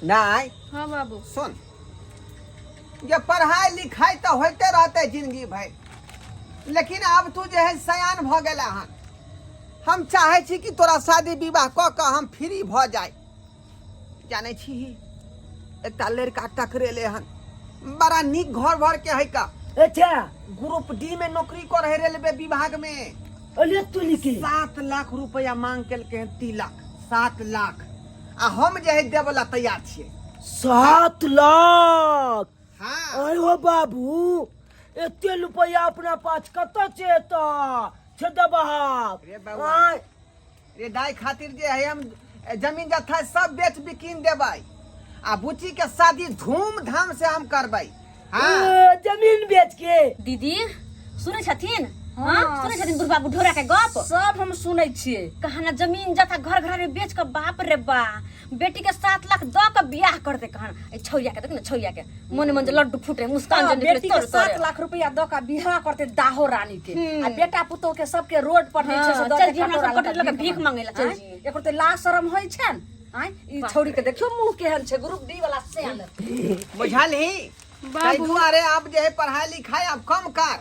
नहीं। हाँ बाबू। सुन, जे पढ़ाई लिखाई तऽ होइते रहते जिंदगी भरि, लेकिन आब तू जे है सयान भऽ गेला हन। हम चाहै छी कि तोरा शादी विवाह कऽ कऽ हम फ्री भऽ जाय। जानै छी, एकटा लड़का टकरेले हन, बड़ा नीक घर भर के है का। अच्छा। ग्रुप डी में नौकरी कर है रेलवे विभाग में। अरे तुली की 7 लाख रुपया मांग केलकै हन, 3 लाख 7 लाख, आ हम जे है देवला तैयार छियै। 7 लाख? हाँ। अरे हो बाबू, एते रुपया अपना पास कतऽ छै? एतऽ छै दबाब। रे बौआ। आँय। रे दाई खातिर जे है हम जमीन जथा सब बेच बिकिन देबै आ बुच्ची के शादी धूमधाम से हम करबै। हाँ। ए, जमीन बेच के? दीदी, सुनै छथिन? हाँ, सुनै छथिन बुढ़बा बुढ़ोरा के गप? सब हम सुनै छियै। कहा जमीन जथा घर घर में बेच के, बाप रे बा, बेटी के 7 लाख द के बियाह कर दे कहन। ए छौया के देख न, छौया के मने मन जे लड्डू फूटे, मुस्कान जे निकले। बेटी के तोरे 7 लाख रुपया द के बियाह करते दाहो रानी के, आ बेटा पुतोह के सबके रोड पर जे छै से हाँ, दऽ चल के जी, हमरा सब कटोरा कटोरा लऽ के भीख मांगे ला चल आँय? जी। एकर तऽ लाज शरम होइ छनि? आँय, ई छौड़ी के देखियौ, मुंह केहन छै, ग्रुप डी वाला सियाल। बुझलही? ताहि दुआरे आब जे है पढ़ाई लिखाई आब कम कर।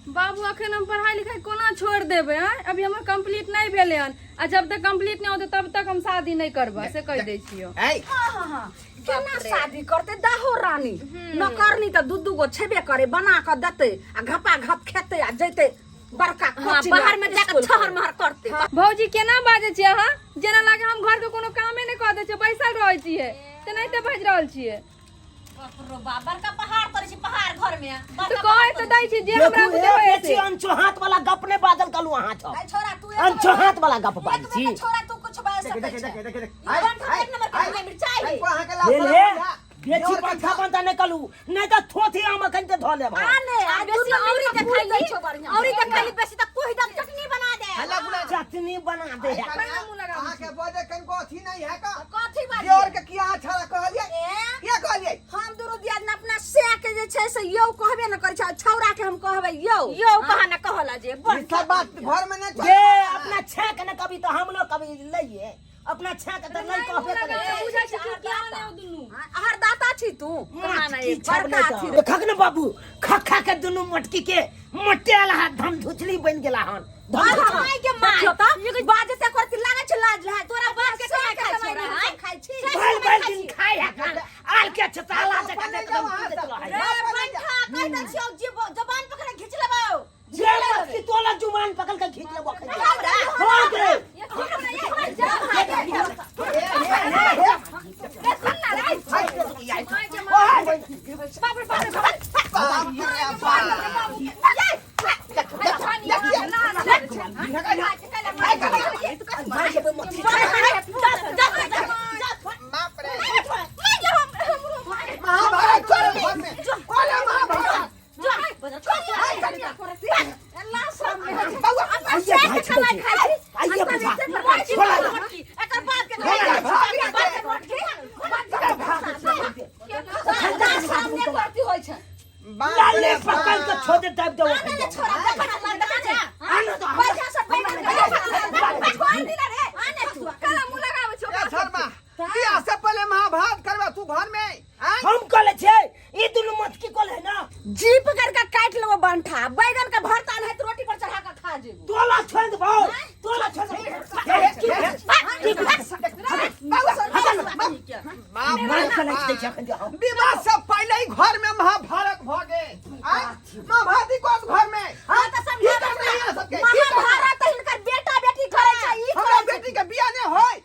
बाबू, अखन हम पढ़ाई लिखाई कोना छोड़ देबै? आँय, अभी हमर कंप्लीट नहीं भेलै हन, आ जब तक कंप्लीट नहीं होतै तब तक हम शादी नहीं करबै, से कहि दै छियौ। ऐ। हाँ, केना शादी करते दाहो रानी? नौकरनी तऽ दू दू गो छेबे करे, बना कऽ देतै आ घपा घप खेतै आ जैतै बड़का हाँ, कोचिंग बाहर में जाके स्कूल छहर महर करते। भौजी, केना बाजै छियै अहाँ? जेना लागे हम घर के कोनो कामे नहीं कऽ दै छियै, बैसल रहै छियै, तेनाहिते बाजि रहल छियै। बाप रो बाप, बड़का पहाड़ तोड़ै छी पहाड़ घर में। तऽ कहै तऽ दै छी जे हमरा देखू बुते ए होय बेसी से। अनचोहात वाला गप नहि बाजल कलू अहाँ छौ। ऐ छोरा, तू एक अनचोहात वाला गप एक बाजै छी। बेर छोरा, तू कुछ बाजि देखे सकै देखे छै? देखे देखे। ई बंठा एक नंबर के है, मिरचाई। अहाँके ले लाज ले शरम बुझा। बेसी देवर के पंखा पंखा नहि कलू, नहि तऽ थोथी आम अखन ते धऽ लेब हम। आ ने आ आ बेसी दुनू औरी मिल कऽ पूरि दै देखैली छौ बढ़िआँ। औरी देखैली, बेसी तऽ कोहि दम चटनी बना दे। हल्ला गुल्ला। चटनी बना दे है। अहाँके बजे कनिको अथी नहीं है का? कथी बाजी? देवर के किया अहाँ छड़ा कहलियै? ए? किया कहलियै? हम दुनू दियादनी अपना से के जे छै से यौ कहबे न करै छै, आ छौड़ा के हम कहबै यौ? यौ कहा ना कहला जे ई बड़ सब बात घर में नहीं जे चले। अपना छेक ने कभी तो हम लोग कभी लइए, अपना छेक तऽ नहि कहबे करै छै। बुझै छी कि किया नहि ओ दुनू। आहार दाता छी तू? कहा ना की एक छब बड़का नहि अथी। तऽ देखक ने बाबू, खा खा के दुनू मोटकी के मोटेल हाथ धम धुचली बनि गेला हन, धम धुचली। माय के माय। देखियौ तऽ बाजते करती लागै छै लाज लाज। तोरा बाप के कमाई खाइ छौ रे, आँय? खाइ छी। भरि भरि दिन खाइ है खान आल के छताला जका अपन एकदम नहि जाउ अहाँ कुदैत सब। रहै। रे बंठा, कहि दै छियौ जे जबान पकड़ के घीच लेबौ। जे मटकी तोला जुबान पकड़ के खींच लेबो अखन। हाँ गे। बाप रे बाप। बाप रे, महाभारत चल घर में, कोला महाभारत। बौआ, आइए भाई छै, आइए बुझा। छोड़ा दे। एकर बाप के बाप लाले रे पकड़ के बाप। छोड़ दे, दाबि दे अखन। आने दो हमरा। ए शर्मा, बियाह से पहले महाभारत करबा तू घर में, आँय? हम कहले छियै, ई दुनू मटकी कहले ना। जीप करके काटि लेबो बंठा, बैगन के भरता नहीं तो रोटी पर चढ़ा के खा जेबो। तोला छोड़ दे भाऊ, तोला छोड़ दे। बाप रे मार के नाच दै बाप। छै अखन जे हम। विवाह से पहले ही घर में महाभारत भ गेल, आँय? महाभारत ही कोस घर में, आँय? की करना है सबके? की करना? महाभारत हिनकर बेटा बेटी करै छै, ई हमरा बेटी के बियाह नहीं होय।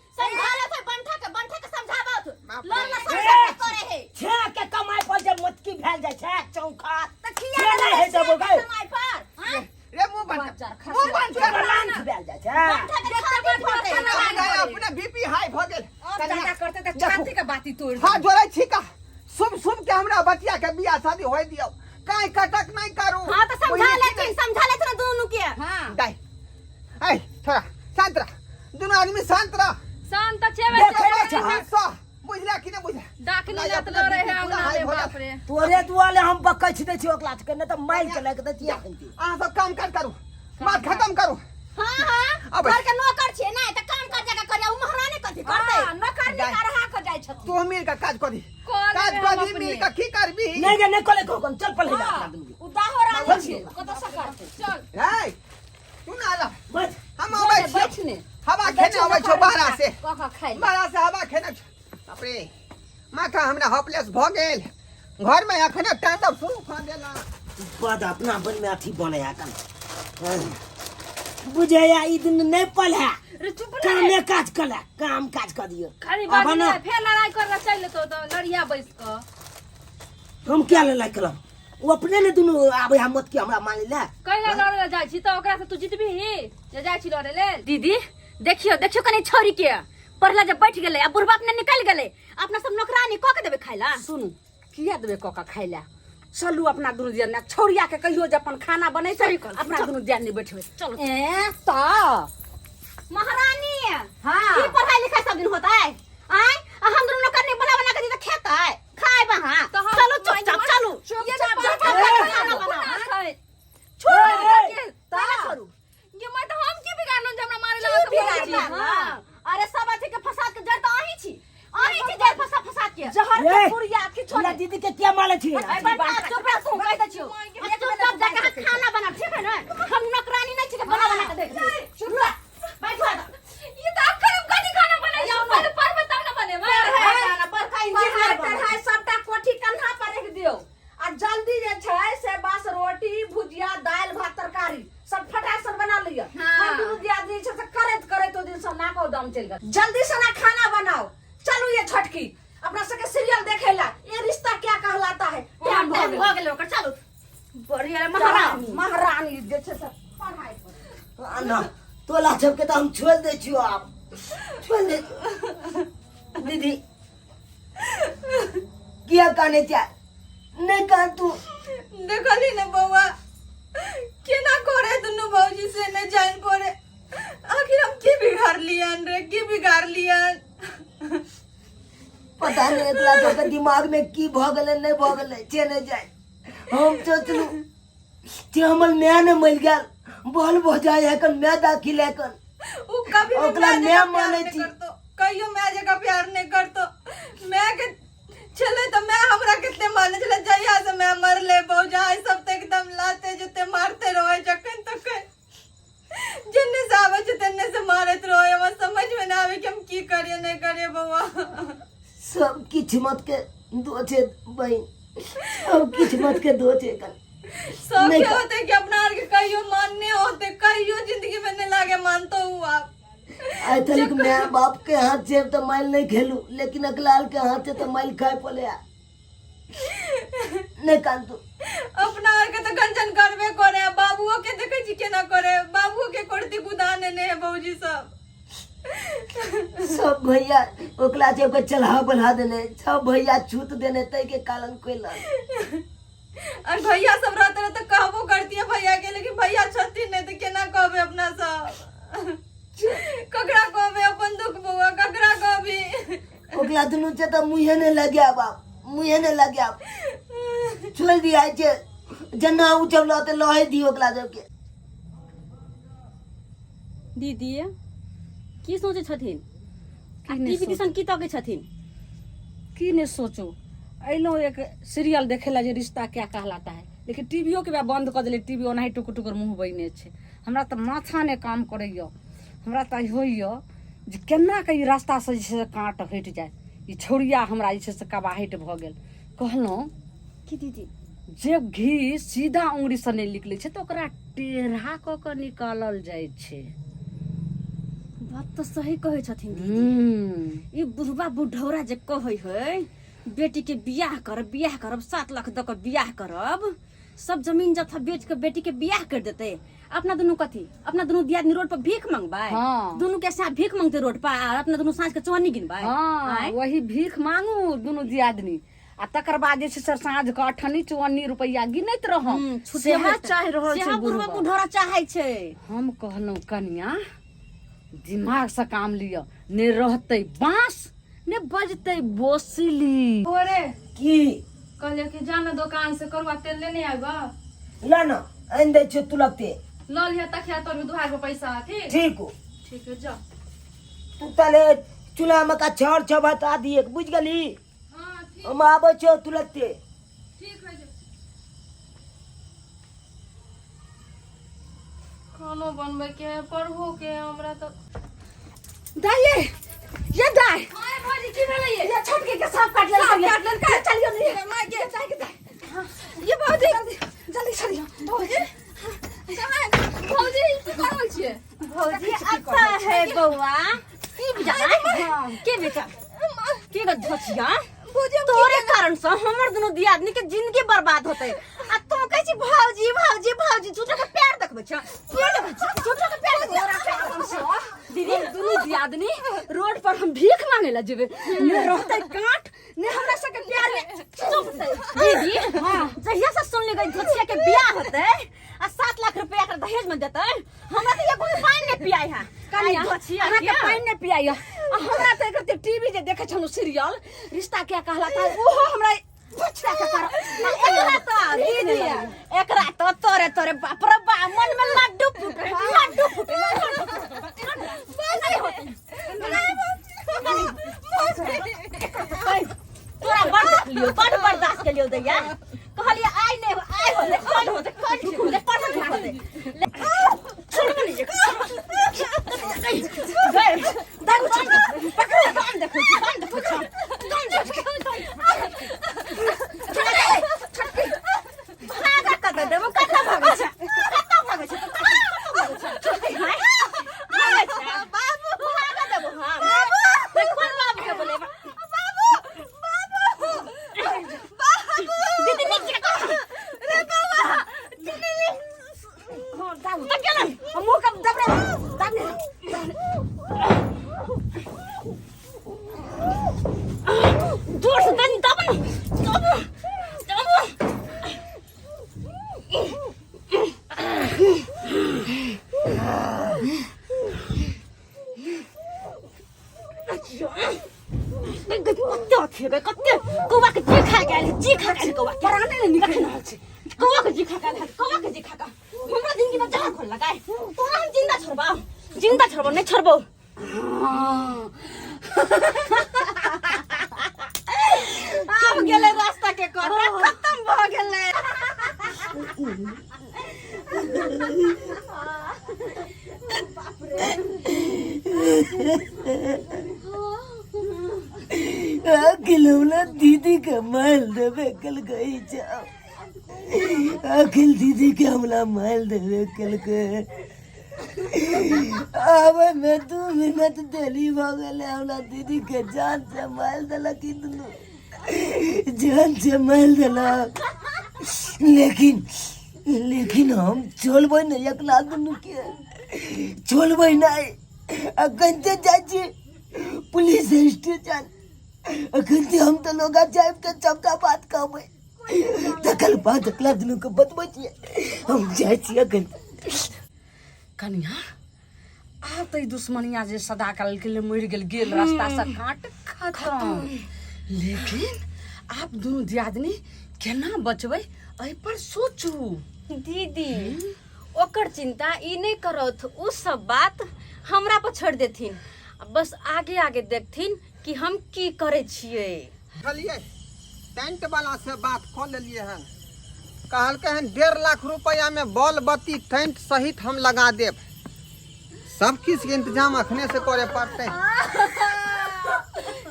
बाप रे। छे के कमाई पर जे मटकी भेल जाइ छै चौखा तऽ से किया नहि हे देबो गै। कमाई पर आँय? रे मुंह बंद कर, मुंह बंद कर। लांच भेल जाइ छै। बंठा के छाती फटै। अपने बीपी हाई भ गेल। और ज्यादा करते तऽ छाती के बाती तोड़। हाँ, जोड़ै छी का शुभ शुभ के हमरा बचिया के बियाह शादी होय दियौ, काहे कटक नहीं करू। हाँ तऽ समझा बुझली कि लेथिन। नहीं? समझा लेथिन दुनू के। हाँ। दाइ ऐ थोड़ा शांत रह, दुनू आदमी शांत रह। शांत तऽ छेबे। देखै नहि छह? सह बुझला कि नहीं बुझला? डाकनी नहीं, लत अपना लड़े है बीपी पूरा अंगना हाई में। भऽ बाप रे। तोरे दुआले हम बकैछ दै छियै ओकरा के, नहि तऽ मारि के लागि दैतियै अखन। अहाँ सब काम काज करू, बात खत्म करू। हाँ हाँ। अबै। घर के नौकर छियै ने, तऽ काम काज जाके करिया, उ महारानी कथी करतै? हाँ, नौकरनी दाइ। करहा के जाइ छै। छथिन। तू मिल के काज करी। कऽ काज लेबै हम करी अपने। मिल के की करबी? नहीं गे, नहीं कले कहो, चल पढ़े ला अपना दुनू के। उ दाहो रानी छै, कतऽ से करतै? चल। है तू ना आला। बस। हम अबै बैठ छी ने। हवा खेने अबै छौ बाहरा से। कऽ कऽ खाइ ले। बाहरा से हवा खेने छौ। बाप रे, माथा हमरा होपलेस भऽ गेल। घरमे अखने तांडव शुरू कऽ देला। बद अपना बन में अथी बने है कन बुझैया ई दिन नहीं पढ़े। रे चुप ना। कामे काज कले, काम काज कर दियो। खाली अब बात ना। नहि, फेर लड़ाइ कर चलि लेतौ तऽ लड़िया बैस कऽ। हम क्या लड़ाई करब? वो अपने ने दुनू आबे हम मत के हमरा मान ले। कहिया लड़े लए जाइ छी तऽ ओकरा से तू जितबही जे जाइ छी लड़े लेल? दीदी देखियो, देखियो कनी छौरी के पढ़ला जे बैठ गेलै आ बुढ़बा अपने निकलि गेलै। अपना सब नौकरानी कऽ के देबै खाइ ला? सुनू, किया देबै कऽ के खाइ ला? चलू अपना दुनू दिया छौड़िया के कहियो जे अपन खाना बनै छै, अपना दुनू दिया नहीं बैठबै। चलू। ए तऽ महारानी। हाँ। की पढ़ाई लिखाई सब दिन होता है? आय आ हम दुनू नौकरानी बना बना के दी तऽ खेतै खाय बहा। तऽ हम- चलू चुपचाप चलू। ये चुपचाप तऽ चुपचाप पढ़ाई खाना लिखाई बनाओ। कोना छै? छोड़, छोड़। पहले छोड़ू। ये मैं तऽ हम की बिगाड़लहुँ जे हमरा मारे लागल की सब बिगाड़लहुँ? छी? हाँ। अरे सब अथी के फसाद के जड़ तऽ अहीं छी, अहीं छी जड़ फसा फसा के। जहर ए, के पुड़िया किछो हमरा नहि। दीदी के क्या मारे छी? अरे बड़का चुप रह तू, कहि दै छियौ। आ चुपचाप जाके खाना बना, ठीक है ने? हम नौकरानी नहि छी के बना बना के देख। चुप रह, बैठो एतऽ। ये तऽ अखन हम कथी खाना बनैयौ? पहिले पढ़बै तब ने बनेबै। बड़का पढ़ाई इंजीनियर बनबै। तढ़ाई सबटा कोठी कन्हा पर रखि दियौ आ जल्दी जे छै से बस रोटी भुजिया दालि भात तरकारी सब फटाफट बना लिअ। हाँ। हम दुनू दियादनी छै से करैत करैत ओहि दिन से नाको दम चलि गेल। जल्दी से ना खाना बनाओ। चलू ये छोटकी अपना सबके सीरियल देखे ला, ये रिश्ता क्या कहलाता है। टाइम टाइम भऽ गेल। भऽ गेल ओकर। चलू बढ़िया महारानी। महारानी जे छै से पढ़ाई पर। ना तोला सबके तऽ हम छोड़ि दै छियौ, आब छोड़ि दै छियौ। दीदी किया काने छै? नहीं कान तू। देखली ने बौआ केना करे दुनू भौजी से ने जान पड़े। आखिर हम की बिगाड़ लियन रे, की बिगाड़ लियन? पता नहीं एकला सबके दिमाग में की भऽ गेलै नहीं भऽ गेलै से नहीं जाए। हम सोचलू जे हमर माय ने मरि गेल बल भऽ जाय है कन माय दाखिल है कन। उ कभी भी ओकरा माय माय जकाँ प्यार मानै नहि छी। करतो, कहियो माय जकाँ प्यार नहि करतो। माय के छलै तऽ माय हमरा कते मानै छलै। जहिया से माय मरलै भौजाई सब तऽ एकदम लाते जूते मारते रहै जखन तखन, जेन्ने से आबै छै तेन्ने से मारैत रहै। हमरा समझ में नहि आबै कि हम की करियै नहि करियै बौआ। सब किछु मत के दो छै बहिन, सब किछु मत के दो छै कन। सब नहीं के होते कि अपना आर के कहियो मानने होते, कहियो जिंदगी में नहीं लागे मानतो हूँ आप। आइ तक my बाप के हाथ से तो माइल नहीं खेलू, लेकिन अकलाल के हाथ से तो माइल खाए पड़े। नहीं कान तू। अपना आर के तो गंजन करबे करे, बाबुओ के देखे छी केना करे, बाबुओ के करती गुदा नेने है भौजी सब। सब भैया ओकला से ओकर चढ़ा बढ़ा देने, सब भैया छूत देने तै के कारण कोइलन। और भैया सब रहते रहे तो कहबो करती है भैया के, लेकिन भैया छथिन नहीं तो केना कहबे अपना सब, ककरा कहबे अपन दुख बौआ, ककरा कहबी? ओकरा दुनू से तो मुँहे नहीं लगे बाप, मुँहे नहीं लगे, छोड़ दिया जे जना उ जब लहते लहे दियो ओकरा सबके। दीदी की सोचै छथिन? आ टीवी दिसन की तकै छथिन? की नहि सोचू, अयलहुँ एक सीरियल देखे ला जे रिश्ता क्या कहलाता है, लेकिन टीवियो के बंद कऽ देलियै। टीवी ओनाही टुकुर टुकुर मुँह बहिने छै। हमरा तऽ माथा नहि काम करैए। हमरा तऽ होइए जे केना कऽ ई रास्तासँ जे छै से काँट हटि जाय। ई छौड़िया हमरा जे छै से कबाहटि भऽ गेल। कहलहुँ की दीदी? जे घी सीधा उंगरीसँ नहि निकलै छै तऽ ओकरा टेढ़ा कऽ कऽ निकालल जाइ छै। बात तऽ सही कहै छथिन दीदी। हूँ ई बुढ़बा बुढ़ौरा जे कहै है बेटी के बियाह करब बियाह करब, 7 लाख दऽ कऽ बियाह करब, सब जमीन जथा बेच के बेटी के बियाह कर देते। अपना दुनू कथी, अपना दुनू दियादनी रोड पर भीख मंगबै? हाँ। दुनू के साथ भीख मंगते रोड पर आ अपना दुनू साँझ के चौनी गिनबै? हाँ। आँय? वही भीख मांगू दुनू दियादनी आ तकर बाद जे छै से साँझ के अठन्नी चौअन्नी रुपैआ गिनैत रहब। छुट्टी सेहा होइत। चाहि रहल छै सेहा बुढ़वा बुढ़वा। बुढ़ौरा चाहै छै। हम कहलहुँ कनिया दिमाग से काम लिअ, ने रहतै बाँस ने बजतै बोसली। ओरे की कहलियै कि जा ना दोकान से करुआ तेल लेने आबा। ला ना आनि दै छियौ तुरन्ते। लऽ लिह तखिया तोर दुहार पर पैसा। ठीक ठीक हो। ठीक है जा। तू ताले चूल्हा में का छाउर छ बता दिए बुझ गेली। हम आबै छियौ तुरन्ते। ठीक है। खानो बनबै के है, पढ़बो के है हमरा तऽ। दाई ये, ये दाई। हां भौजी, की भेलै ये? ये छोटकी के सांप काट लेलकै। सांप काट लेलकै? चलियो नहीं। माय के दाई के दाई। ये भौजी, जल्दी जल्दी चलियो। भौजी कहाँ? भौजी, ई की कर रहल छियै? भौजी अच्छा है बौआ, की बुझा के बेटा के गो धोचिया? भौजी, हम तोरे कारण से हमर दुनू दियादनी के जिंदगी बर्बाद होते आ तू कहै छी भौजी भौजी भौजी। झूठो के प्यार देखबै छ, प्यार देखबै छ, झूठो के प्यार देखबै छ। दीदी, दुनू दियादनी रोड पर हम भीख मांगे ला जेबे, ने रहते कांट ने हमरा सबके प्यार में चुपते। दीदी, जहिया से सुनली गई धोचिया के बियाह होते आ 7 लाख रुपया के दहेज में देते, हमरा तो एगो पानी नहीं पियाई है। कनिया, धोचिया अहाँके के पानि नहि पियाइया आ हमरा तऽ एकर टीवी जे देखै छलहुँ सीरियल रिश्ता क्या कहलाता है, ओहो हमरा धोचिया के कर एकरा तो दीदी, एकरा तो तोरे तोरे बाप रे बा मन में लड्डू फूटे, लड्डू फूटे, नहीं होते। तोरा बड़ देखलियो, बड़ बर्दाश्त केलियो दैया। कहलिए आइ नहि हो, आइ होते, कल होते, कल ठीक होते, परसों ठीक होते। छोड़बो नहि जे गए दागू छोड़ पकड़ो। दाम देखो, दाम देखो, दाम देखो, छोड़ छोड़। भागा कतऽ देबो? कतऽ भागै छै? कतऽ भागै छै? कतऽ भागै छै? भागै छै बाबू, भागा देबो हम। कोन बाबू के बोलेबा? दीदी, नीक जकाँ रे बाबा, हाँ, दाबू तऽ गेलै मुँह के दबरे दाबने। जोर से दनी, दब न, दब दब। कते अथी गए, कते कौआ के जी खा गेल, जी खा गेल कौआ के। पराने नहि निकलि रहल छै। कौआ के जी खा गेल, कौआ के जी खा के हमरा जिंदगी में जहर घोल लगाए। तोरा हम जिंदा छोड़बा, जिंदा छोड़बो नहीं छोड़बो। आब गेलै रास्ता के कांटा खत्म भऽ गेलै। अखिल दीदी के माइल देबे कल गई जाओ। अखिल दीदी के हमरा माइल देबे कलकै। आबे में 2 मिनट देरी भऽ गेलै, हमरा दीदी के जान से मारि देलक ई दुनू, जान से मारि देलक। लेकिन लेकिन हम छोड़बै नहि, एकरा दुनू के छोड़बै नहि। अखन तऽ जाइ छी पुलिस स्टेशन, अखन तऽ हम तऽ लोग जायब तऽ सबटा बात कहबै, तकर बाद एकरा दुनू के बतबै छियै। हम जाइ छी अखन। कनिया, आब तऽ ई दुश्मनिया जे सदा काल के लिए मरि गेल, गेल रास्ता से काट खत्म। लेकिन आब दुनू दियादनी केना बचबै, एहि पर सोचू। दीदी, ओकर चिंता ई नहीं करौथ, उ सब बात हमरा पर छोड़ देथिन, बस आगे आगे देखथिन कि हम की करै छियै। चलिए, टेंट वाला से बात कऽ लेलिए हन। कहलकै हन 1.5 लाख रुपया में बॉल बत्ती टेंट सहित हम लगा देब। सब किछु के इंतजाम अखने से करे पड़तै।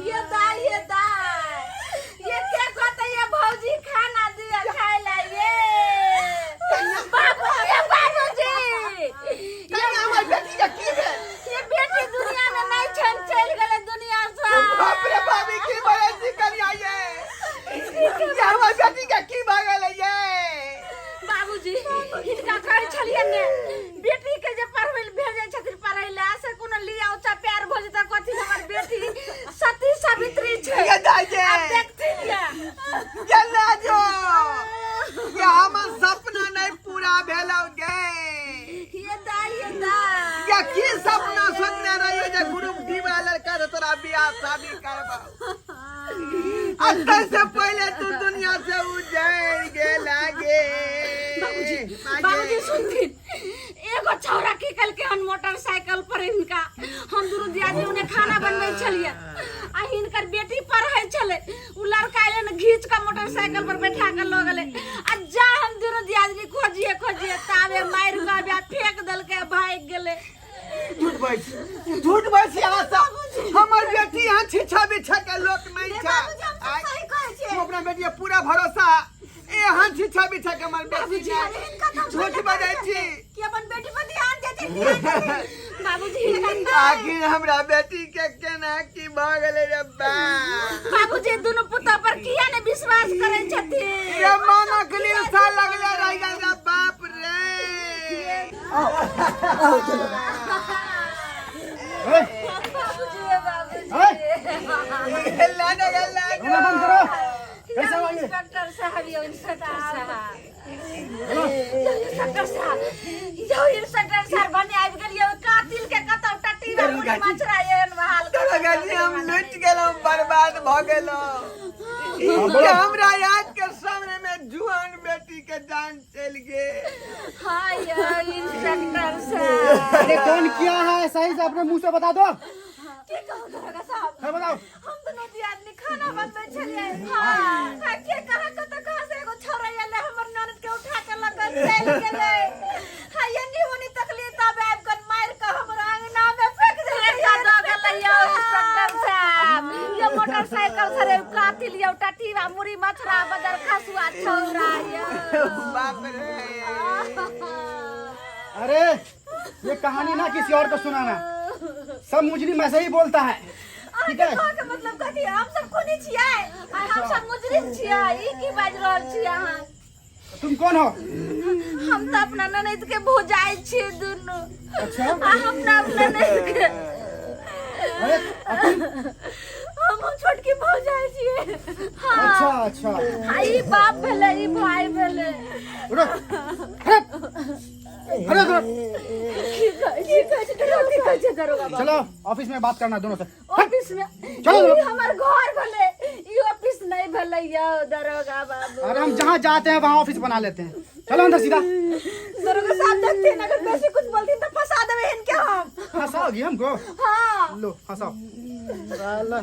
ये दाई, ये दाई, ये के कहते ये भौजी खाना दिया खाए ला। ये बाबू, ये बाबूजी, कन्या, हमर बेटी के की भेल? ये बेटी दुनिया में नहीं छन, चल गेले दुनिया से। बाप रे बाप, ई की भऽ गेल छी कन्या? ये ये हमर बेटी के की भऽ गेलै ये? बाबूजी, हिनका कहै छलियै ने, बेटी के जे पढ़बै लए भेजै छथिन पढ़ै लए, से कोनो लिया ऊँचा प्यार भऽ जेतै कथी? हमर बेटी सती सावित्री छै। ये दाई ये आब देखथिन ये। ये ले जो, ये हमर सपना नहीं पूरा भेलौ गे। ये दाई, ये दाई, ये की सपना सोचने रहियो जे ग्रुप डी वाला लड़का से तोरा बियाह शादी करबौ, अतः से पहले तू दुनिया से उजड़ गेला गे। बाबूजी, बाबूजी सुनथिन, एगो एगो छौड़ा की केलकै हन मोटरसाइकिल पर हिनका। हम दुनू दियादनी उन्हें खाना बनबै छलियै आ हिनकर बेटी पढ़ै छलै। उ लड़का एलै ने, घीच के मोटरसाइकिल पर बैठा के लऽ गेलै आ जा हम दुनू दियादनी खोजिए खोजिए ताबे मारि के अबै फेंक देलकै, भागि गेलै। झूठ बजै छी, झूठ बजै छी अहाँ सब। हमर बेटी यहाँ छिछा बिछा के लोक नहीं छै। बाबूजी, हम सब सही कहै छियै। तू अपना बेटी के पूरा भरोसा एहन छिछा बिछा के हमर बेटी बाबूजी, अरे हिनका तऽ हम झूठ पहिले बजै कहै छी छलियै कि अपन बेटी पर ध्यान देथिन, ध्यान देथिन। बाबूजी, हिनका नहि। आखिर हमरा बेटी के केना की भऽ गेलै रे बा? बाबूजी, दुनू पुतोह पर किया ने विश्वास करै छथिन? रे मानक लीलसा लगले रहि गेल रे बाप रे। बाबूजी, बाबूजी। लाडो गे लाडो। बंद करो, कैसे हुआ ये? इंस्पेक्टर साहब, यो इंस्पेक्टर साहब, यो इंस्पेक्टर साहब, यो इंस्पेक्टर साहब, भने आबि गेलियै कातिल के कतौ टटी में मुड़ी मछरा एहन बहाल। दरोगा जी, हम लुटि गेलहुँ, बर्बाद भऽ गेलहुँ। जे हमरा याद के सामने में जुआन बेटी के जान चलि गेल। हाय यो इंस्पेक्टर साहब। अरे कौन किया है, सही से अपने मुंह से बता दो। की कहू दरोगा साहब? हाँ, बताओ। हम दुनू दियादनी खाना बनबै छलियै। हाँ, के कहाँ कतऽ कहाँ से एगो छौड़ा एलै, हमर ननद के उठा के लऽ कऽ चलि गेलै। हाँ, एनी ओनी तकली तब आबि कऽ मारि कऽ हमर अंगना मे फेंक देलकै। दऽ गेलै यौ इंस्पेक्टर साहब, यो मोटरसाइकिल से रे कातिल यौ टटीवा मुड़ी मछरा बदर खसुआ छौड़ा यौ। बाप रे। अरे ये कहानी ना किसी और को सुनाना, सब मुजरिम ऐसे ही बोलता है, ठीक है? अहाँके कहऽके मतलब कथी? हम सब कोनी छियै? आ हम सब मुजरिम छियै? ई की बाजि रहल छी अहाँ? तुम कौन हो? हम तऽ अपना ननैद के भौजाइ छियै दुनू। अच्छा। आ हम ना अपना ननैद के अरे और तुम? हम छोटकी भौजाइ छियै। हाँ। अच्छा अच्छा। आ ई बाप भेलै, ई भाई भेलै। उठो, अरे अरे उठो। की कहै छी, की कहै छी दरोगा, की कहै छी दरोगा बाबू? चलो ऑफिस में बात करना दोनों से। ऑफिस में? चलो। ई हमर घर भेलै, ई ऑफिस नहीं भेलै यौ दरोगा बाबू। अरे हम जहाँ जाते हैं वहाँ ऑफिस बना लेते हैं, चलो अंदर सीधा। दरोगा साहब, देखते हैं, अगर बेसी कुछ बोलथिन तऽ फंसा देबै हिनके हम। फंसाओगी हमको? हाँ। लो फंसाओ। साला,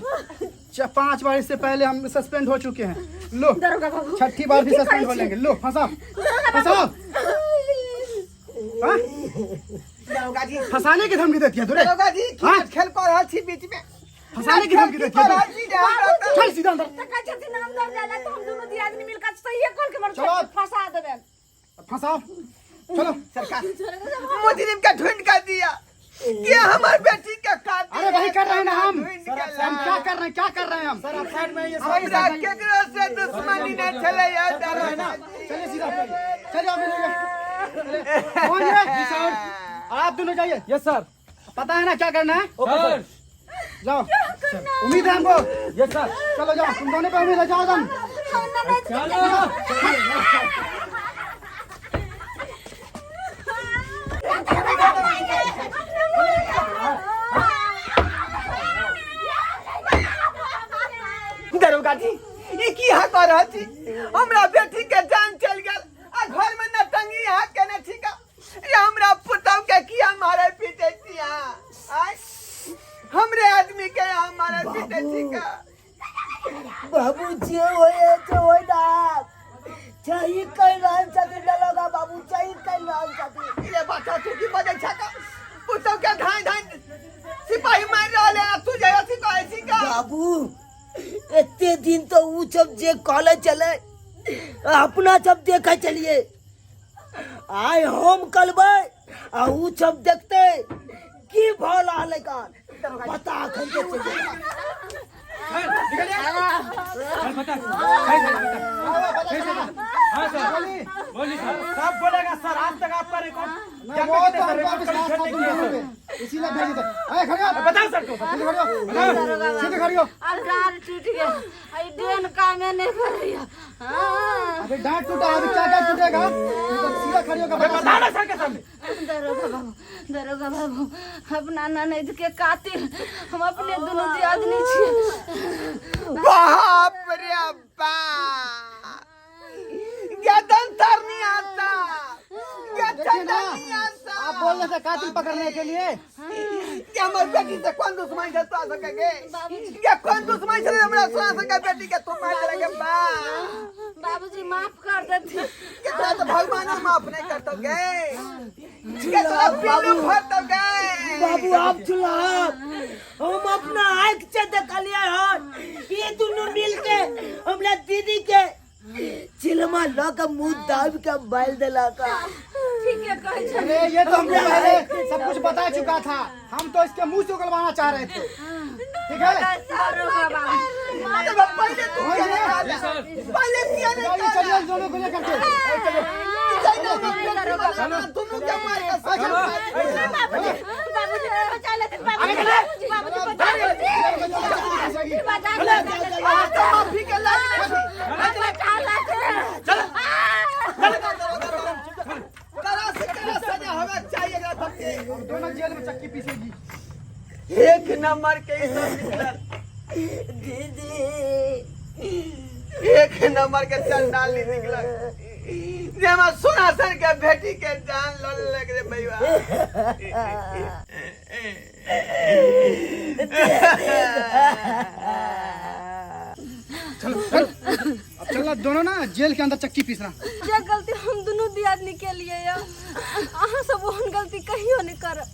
5 बार इससे पहले हम सस्पेंड हो चुके हैं, लो दरोगा बाबू, छठी बार भी की सस्पेंड कहै हो छी? लेंगे। लो फंसाओ फंसाओ। हाँ? दरोगा जी, फंसाने की धमकी देती है तुरे? दरोगा जी, की हाँ? खेल कऽ रहल छी बीच में? फंसाने की धमकी देती है की कऽ रहल तू? छी जे हमरा तऽ- चल सीधा अंदर। तऽ कहै छथिन अंदर जाय लए, तऽ हम दुनू दियादनी मिलकर सहिए कल के मर चलो। फंसा देबै। फंसाओ, चलो। सरकार मुजरिम के ढूंढ कर दिया कि हमर बेटी के कातिल। अरे वही कर रहे हैं ना हम। ढूंढ के हम क्या कर रहे हैं, क्या कर रहे हैं हम? सर, आप साइड में ये हमरा केकरो से दुश्मनी नहीं छलै यार। है ना, चलिए सीधा, चलिए ऑफिस में। चलिए। कौन है जी सर? आप दोनों जाइए। Yes sir. पता है ना क्या करना है? Okay sir. जाओ, उम्मीद है हमको। Yes sir. चलो जाओ, तुम दोनों पे उम्मीद है, जाओ तुम। चलो। दरोगा जी, ई की अहाँ कऽ रहल छी? हमरा बेटी के जान चलि गेल आ घर में न टंगी अहाँ केने छी का? ये हमरा पुतहु के किया मारे पीटे छी अहाँ? आँय? हमरे आदमी के अहाँ मारे पीटे छी का? बाबू, जे होए जे होए ना, सही कहि रहल छथिन दरोगा बाबू, सही कहि रहल छथिन। ये बच्चा, तू की बजै छह का? पुतहु के धाय धाय सिपाही मारि रहल है आ तू जे अथी कहै छी का? बाबू, एते दिन तो उ सब जे कहले चले, अपना सब देखे चलिए, आइ हम कलबै आ उ सब देखते की भऽ रहल है। कान पता अखन के चलिए। चल बता, हाँ सर, बोलिए सर। सब बोलेगा सर, आज तक आपका रिकॉर्ड नहीं, वो तो हमको विश्वास था तुम दोनों पे, इसीलिए भेजे थे। अरे खड़े हो। बताओ सर को। सीधे खड़े हो, सीधे खड़े हो। अब डाँट टूट गेल, एहि डेन कामे नहि करैया। हाँ। अबे डांट टूटा, अभी क्या क्या टूटेगा? ये तो सीधा खड़ी होकर बता। बता ना सर के सामने। दरोगा बाबू, दरोगा बाबू, अपना ननैद के कातिल हम अपने दुनू दियादनी छियै। बाप रे बाप, गर्दन तरनी आता, देखिए गर्दन ना, तरनी आता। आप बोलने से कातिल पकड़ने के लिए। कि हमर बेटी से कोन दुश्मनी छै तोरा सबके गे? के कोन दुश्मनी छै हमरा सोना सबके बेटी के तू मारि देलक गे बा? बाबूजी माफ कर देथिन। के तोरा तऽ भगवानो माफ नहि करतौ गे। के तोरा पिल्लू फड़तौ गे। बाबू आप चुलाब, हम अपना आँख से देखलिए हन, ये दोनों मिल के हमरा दीदी के चिलमा ल के मुंह दाब के बाल देलक। ठीक है कहै छै। अरे ये तो हमको पहले सब कुछ बता चुका था, हम तो इसके मुंह से उगलवाना चाह रहे थे। ठीक है, अरे बा, पहिले तू किया नहीं कहला? पहिले किया नहीं चलिए कहला? चलिए दोनों को लेकर के चलो। जाई ना, हमर बेटी वाला ना, दुनू के मारि के सजा। बाबूजी बाबूजी बचा लेथिन, बाबूजी बाबूजी बचा लेथिन, बचा लेथिन। आज तऽ माफी के लायक नहि छी। बचा लेथिन। कड़ा से कड़ा सजा होना चाहिए एकरा सबके। दोनों जेल में चक्की पीसेगी। एक नंबर के ई सब निकलल। दीदी एक नंबर के चंडाली निकलल जे हमर सोना सन के बेटी के जान लऽ लेलक रे भैया। चलो चल, अब चलना दोनों ना जेल के अंदर चक्की पीसना। जे गलती हम दुनू दियादनी के लिए या अहाँ सब ओहन गलती कहियो नहीं करब।